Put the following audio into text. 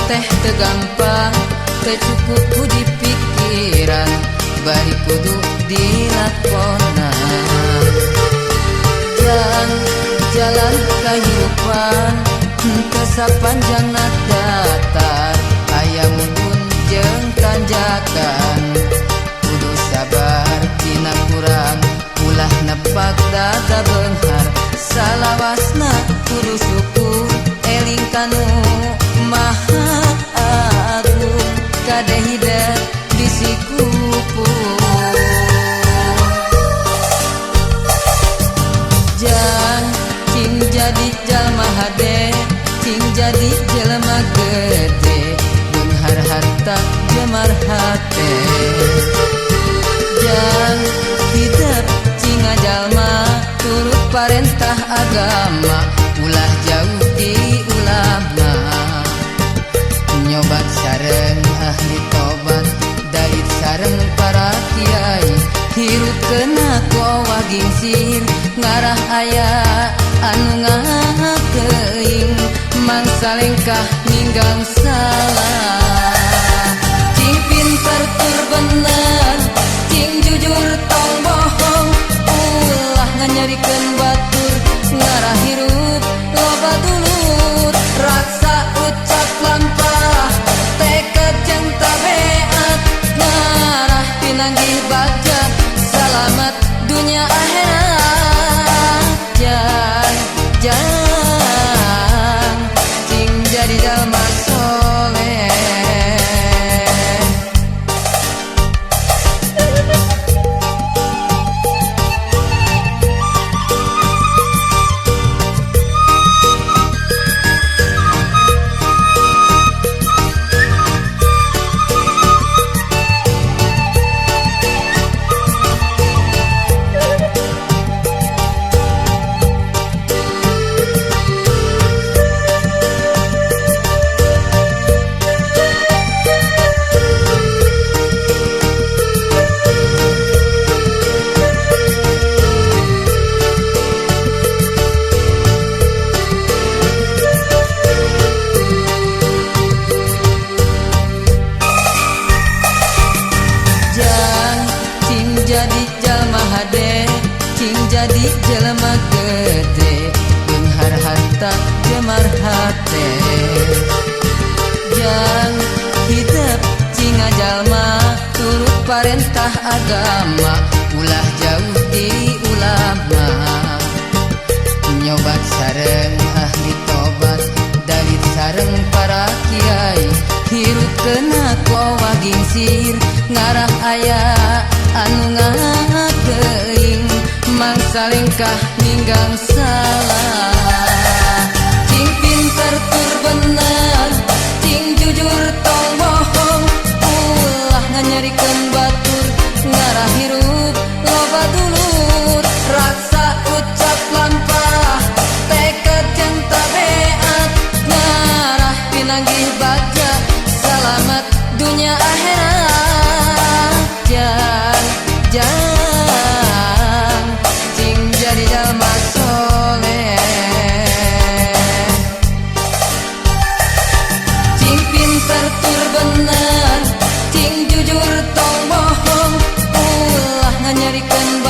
teh teu gampang, teu cukup ku dipikiran, bari kudu dilakonan. Jalan jalan kahirupan henteu sapanjangna datar, aya mundun jeung tanjakan. Kudu sabar tina kurang, ulah nepak data beunghar. Salawasna kudu syukur, eling kanu maha agung, kade hidep bisi kupur. Jang cing jadi jalma hade, cing jadi jelema gede, beunghar harta jemar hate. Jang hidep cing jalma turut parentah agama, ulah jauh ti ulama. Nyobat sareng ahli tobat, dait sareng para kiai, hirup kena kowa gingsir, ngarah aya anu ngakeuing, mangsa lengkah ninggang salah. Cing pinter tur bener, cing jujur tong bohong, ulah nganyerikeun batur, ngarah hirup loba dulur. Raksa ucap lampah, tekad jeung tabeat, ngarah pinanggih bagja, salamat dunia akhirat. Jang jang cing jadi jalma soleh. Jang cing jadi jalma hade, cing jadi jelema gede, beunghar harta jemar hate. Jang hidep cing jalma turut parentah agama, ulah jauh ti ulama. Nyobat sareng ahli tobat, dalit sareng para kiai, hirup kena kowa gingsir, ngarah aya anu ngakeuing, mangsa lengkah ninggang salah. Cing pinter tur bener, cing jujur tong bohong, ulah nganyerikeun batur, ngarah hirup loba dulur. Raksa ucap lampah, tekad jeung tabeat, ngarah pinanggih bagja, salamat dunia akhirat. Jang jang cing jadi jalma soleh. Cing pinter tur bener, cing jujur tong bohong, ulah nganyerikeun.